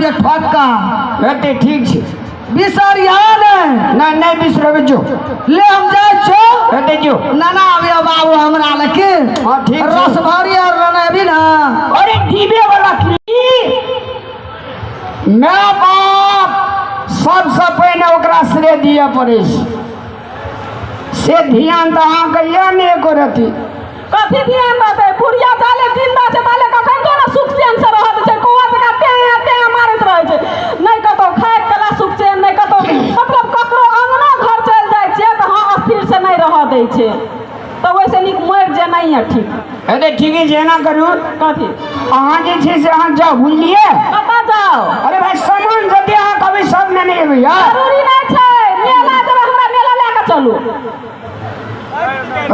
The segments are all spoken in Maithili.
आबिए ठक्का। हेतै, ठीक छै। बिसरिया ने। नहि नहि बिसरबै, जो। ले हम जाइ छौ। हेतै, जो। नाना आबियो बाबू हमरा लग की। हाँ, ठीक छै। रसभरी आर लेने अबी ना। अरे डीबे वाला की my बाप सबसँ पहिने ओकरा श्रेय दिअ पड़ै छै, से ध्यान तऽ अहाँके यऽ ने एको रत्ती। कथी ध्यान रहतै? बुढ़िया जाले जिंदा छै ताले कखन तो ने सुख चैन से रहत छै। कौआ जकाँ टें टें मारैत रहै छै। नहि कतौ खाय कला सुख चैन, नहि कतौ, मतलब ककरो अंगना घर चलि जाइ छियै तऽ हँ स्थिर से नहि रहऽ दै छै। तऽ ओहिसँ नीक मरि जेनाइए ठीक। हेतै, ठीके छै, एना करू। कथी? अहाँ जे छै से अहाँ जाउ, बुझलियै? कतऽ जाउ? अरे भाई, सामान जते अहाँ कहबै सब नेने एबै यार। जरूरी नहि छै, मेला जेबै, हमरा मेला लए कऽ चलू।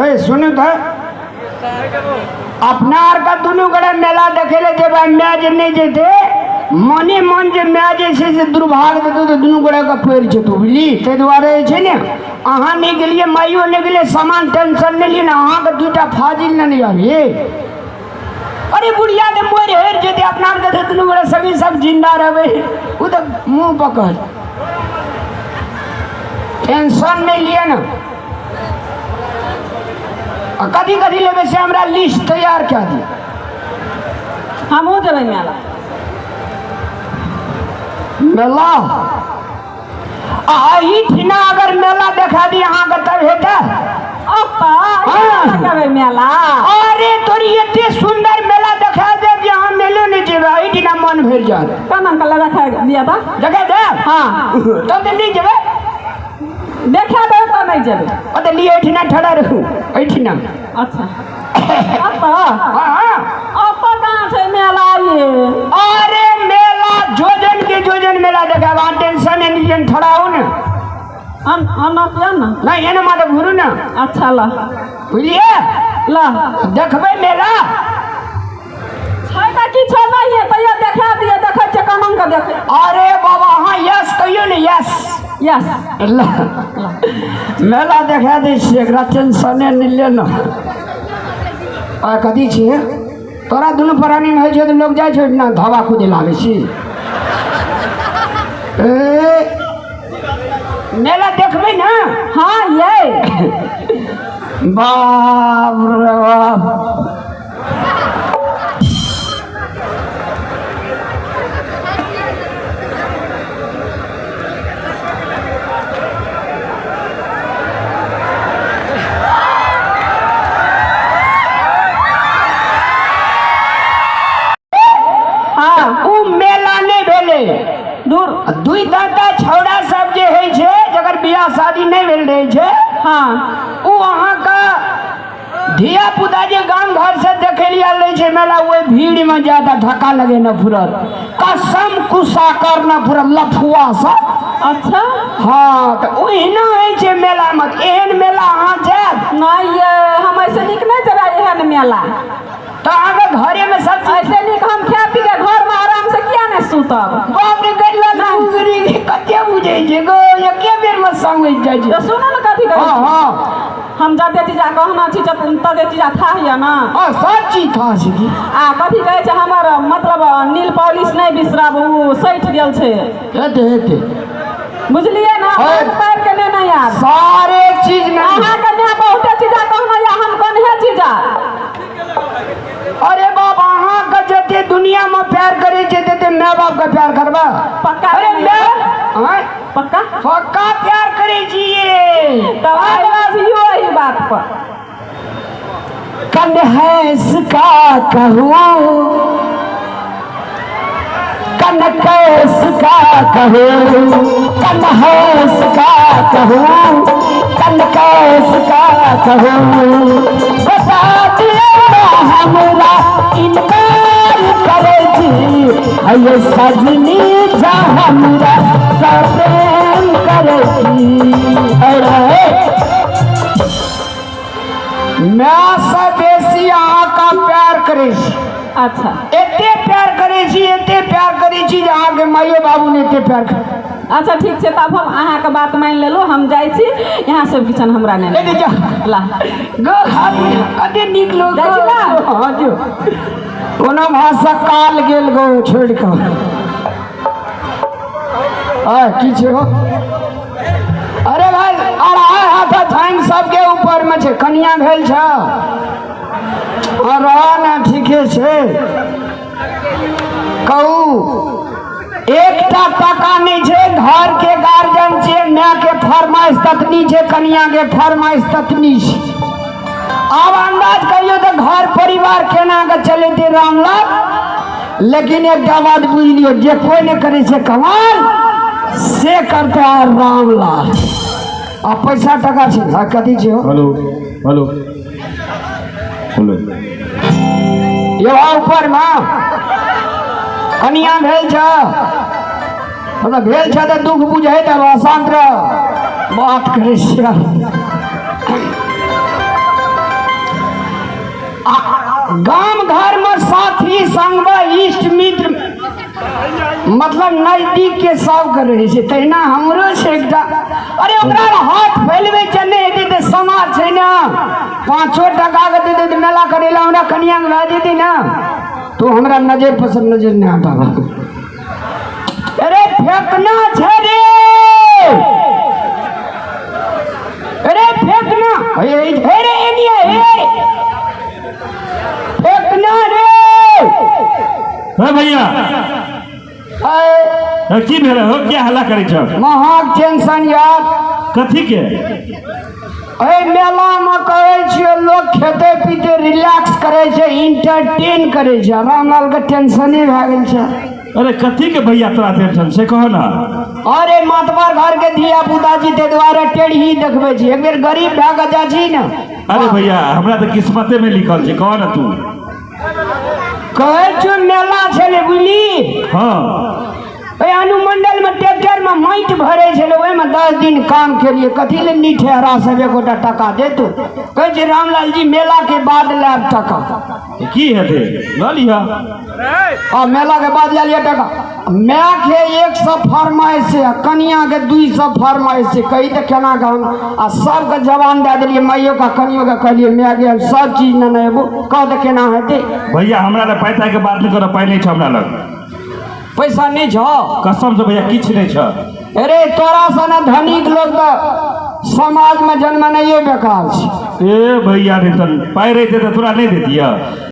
ए सुनू तऽ, अपना आरके दुनू गोटे मेला देखै लए जेबै, माय जे नहि जेतै, मने मन जे माय जे छै से दुर्भाग्य देतौ तऽ दुनू गोटेके पड़ि जेतौ, बुझली? ताहि दुआरे जे छै ने अहाँ नहि गेलियै, माइयो नहि गेलियै, सामान टेंशन नहि लियै ने, अहाँके दूटा फाजिल नेने आबियै। अरे बुढ़िया तऽ मरि हेर जेतै, अपना आरके तऽ दुनू गोटे सभी सब जिन्दा रहबै। ओ तऽ मुँह पकड़, टेंशन नहि लिअ ने। आ कथी कथी लेबै से हमरा लिस्ट तैयार कए दिअ। हमहूँ जेबै मेला। मेला? आ एहिठिना अगर मेला देखा दी अहाँके तब हेतै? हाँ। जेबै मेला। अरे तोरी एते सुंदर मेला देखा देब जे अहाँ मेलो नहि जेबै, एहिठिना मन भरि जायत। केना कऽ लगा खा दिअ तऽ? देखा देब। हाँ। तब तऽ नहि जेबै। देखा देबै तऽ नहि जेबै। ओतऽ लिअ, एहिठिना ठड़ा रहू, एहिठिना। अच्छा, अतऽ? हाँ हाँ। अतऽ कहाँ छै मेला ये? अरे मेला जोजन के जोजन मेला देखाब, अहाँ टेंशन नहीं लियन, ठड़ा हो ने। हम किया ने। नहीं, एने माता घुरू ने। अच्छा, ल। बुझलियै? ल। देखबै मेला। छै तऽ किछो नहि है, तैयो देखा दिअ, देखै छियै केना कऽ देखै। अरे बाबा, अहाँ यस कहियौ ने, यस। यस। ल, मेला देखा दै छियै, एकरा टेंशने नहि ले ने। आ कथी छियै? तोरा दुनू प्राणीमे होइ छै तऽ लोक जाइ छै ओहिठिना धाबा कुदै लागै छी। ए मेला देखबै ने? हाँ ये। बाप रे बाप। हाँ। उ मेला नहि भेलै। दूर। दुई दाँता छौड़ा सब जे होइ छै, जकर बियाह शादी नहि भेल रहै छै, हाँ, उ अहाँके धिया पुता जे गाम घर से देखे लिए आयल रहै छै मेला, ओहि भीड़ में जादा धक्का लगेने फुरत, कसम कुसा करना फुरत लफुआ सब। अच्छा। हाँ, तऽ ओहिना होइ छै मेला में। एहन मेला अहाँ जायब? नहीं ये, हम ऐसे नीक नहीं जेबै एहन मेला। तऽ अहाँके घरे में सब चीज। ऐसे नीक हम खा पी के घर में आराम से किया नहीं सुतब? बाप रे, गरीब गुजरी कते बुझै छै गो, एके बेर में समझ जाइ छै। तऽ सुनू ने, कथी कहै हाँ छी? हाँ। हम जते चीज कहना छी तते चीज था हिय ना? हाँ, सब चीज था छै की। आ कथी कहै छै, हमर मतलब नील पॉलिश नहि बिसरब, ओ सटि गेल छै। हेतै हेतै। बुझलियै ने? है। पैर के ने नहि आब। सारे चीज में अहाँके माय बहुते चीज कहना या हम कन्हे चीज। अरे बाप, अहाँके जते दुनिया में प्यार करे छै तते my बाप के प्यार करबा। पक्का? अरे नहीं। My आँय? पक्का? पक्का प्यार करे छियै। तब I love you एही बात पर। कन हैस का कहूँ, कन कैस का कहूँ, कन हैस का कहूँ, कन कैस का कहूँ, बता दिया हमरा इनकार करे छी, हये सजनी जा हमरा से प्रेम करे छी। अरे माय से बेसी अहाँके प्यार करै छी। अच्छा। एते प्यार करै छी, एते प्यार करै छी जे अहाँके माइयो बाबू ने एते प्यार कर। अच्छा, ठीक छै, तब हम अहाँके बात मानि लेलहुँ, हम जाइ छी। यहाँ सब किचन हमरा नहि एते जा। ला। गो हाथ कते नीक लोग। जाइ छी ने? हाँ, जो कोनो भाषा काल गेल गो छोड़ि कऽ। आ की छै हो? अरे भाई, अढ़ाई हाथ झाँग सबके ऊपर में छै। कनिया भेल छ? रह ने, ठीके छै। कहू, एकटा टाका नहि छै, घर के गार्जियन छै, माय के फरमाइश ततनी छै, कनिया के फरमाइश ततनी छै। आब अंदाज कहियो तऽ घर परिवार केना के चलेतै रामलाल? लेकिन एकटा बात बुझि लियौ, जे कोइ नहि करै छै कमाल, से करता है रामलाल। आ पैसा टका छै? हाँ, कथी छै हो? Hello hello hello. यो ऊपर मे कनिया भेल छ? मतलब भेल छ तऽ दुख बुझै तऽ शान्त रह, बात करै छियै। गाम घर में साथी संगवा इष्ट मित्र, मतलब नजदीक के सबके रहै छै, तहिना हमरो छै एकटा। अरे, ओकरा हाथ फैलबै छै, नहि हेतै तऽ समाज छै ने, 5 टका के देतै तऽ मेला करै लए हमरा कनिया के भए जेतै ने। तू हमरा नजर पसंद नजर नहि हटाबऽ। अरे, फेकना छै रे, अरे फेकना, हे हे रे, एनिया हे फेकना रे। हे भैया। आय। हे, की भेल हो? क्या हल्ला करै छ? महाक टेंशन यार। कथी के? एहि मेलामे कहै छियै, लोक खेते पीते रिलैक्स करै छै, इंटरटेन करै छै, रामलालके टेंशने भए गेल छै। अरे, कथी के भैया तोरा टेंशन से कहो ना। अरे, मातबर घर के धिया पुता छी, ताहि दुआरे टेढ़ी देखबै छी। एक बेर गरीब भए कऽ जाइ छी ने। अरे भैया, हमरा तऽ किस्मते में लिखल छै, कहो ना तू। कहै छियौ, मेला छलै, बुझली? हाँ। ओहि अनुमंडलमे ट्रैक्टरमे माटि भरै छलै, ओहिमे 10 दिन काम केलियै। कथी लए निठेहरा सब एकोटा टका देतौ? कहै छै, रामलाल जी, मेलाके बाद लायब टका। की हेतै, लऽ लिह। आ मेलाके बाद लए लिअ टका। मायके 100 फरमाइश छै आ कनियाके 200 फरमाइश छै। कही तऽ केना कऽ हम आ सबके जवान दए देलियै, माइयोके कनियोके। कहलियै, माय गे, हम सब चीज नेने एबो, कह तऽ केना हेतै? भैया, हमरा लग पाइ ताइ के बात नहि कर, पाइ नहि छै हमरा लग। पैसा नहि छौ? कसम से भैया, किछु नहि छै। अरे, तोरा सन धनिक लोग तऽ समाजमे जन्मनाइए बेकार छै। ए भैया, नहि तऽ पाइ रहितै तऽ तोरा नहि दैतियऽ।